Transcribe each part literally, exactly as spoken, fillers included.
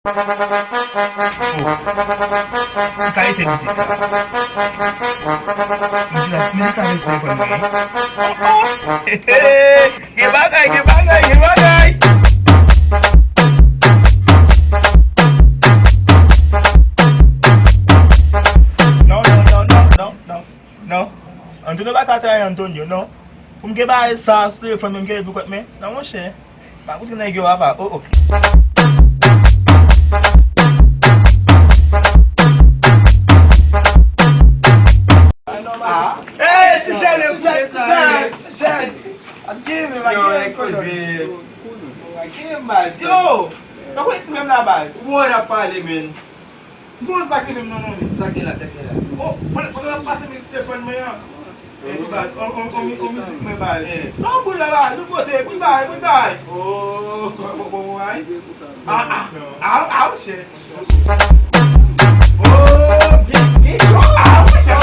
Oh. M ka rete mizik sa. Mizik sa, mizik sa vin sou telefòn mwen. Gen bagay, gen bagay, gen bagay. Non, non, non, non, non, non, non. Antonio pa ka trayi Antonio, non. Pou m gen bagay sa sou telefòn mwen, m gen pou kwèt men. Non, monchè. Pa koute nèg yo apa. Oh, oh. Ah. Hey, ti jèn, ti jèn, ti jèn, ti jèn. Yo, e koze. Yo, sa kwè menm la baz. Ou wè n ap pale, men. Bon, sa ki menm nan non li? Sa ki la, sa ki la. Oh, mwen, mwen ap pase mizik telefòn mwen an. E pi baz, on, on, on, on mizik mwen baz. Sa w boul la baz, nou kote, boul bay, boul bay. Oh. Bon, bon, bon, ay. Ah, ah, ah, ah, shit. Oh, gen, gen. Ah, shit.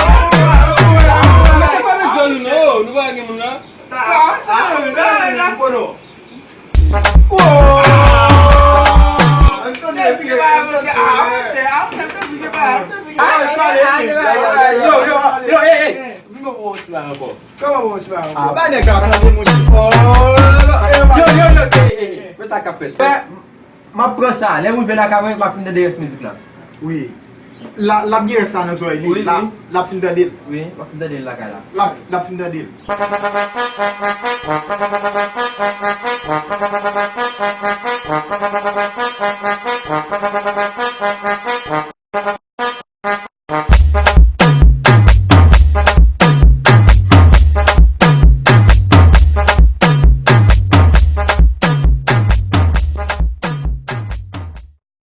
Mwen se pa met John nou non, nou pa gen moun la. Ah, ah, ah, la, la, la, kono. Yo, yo, yo, hey, hey. M pa wè yon ti bagay ankò. Kòman wè yon ti bagay ankò? Ah, ba nèg la tande, monchè. Oh, yo, yo, yo, hey, hey, hey. Men sa k ap fèt. M ap pran sa. Lè m rive lakay mwen, m ap fin tande rès mizik la. Wi. La, l ap gen rès la nan zòrèy li. Wi, la, wi. L ap fin tande l. Wi, m ap fin tande l lakay la. L ap, l ap fin tande l.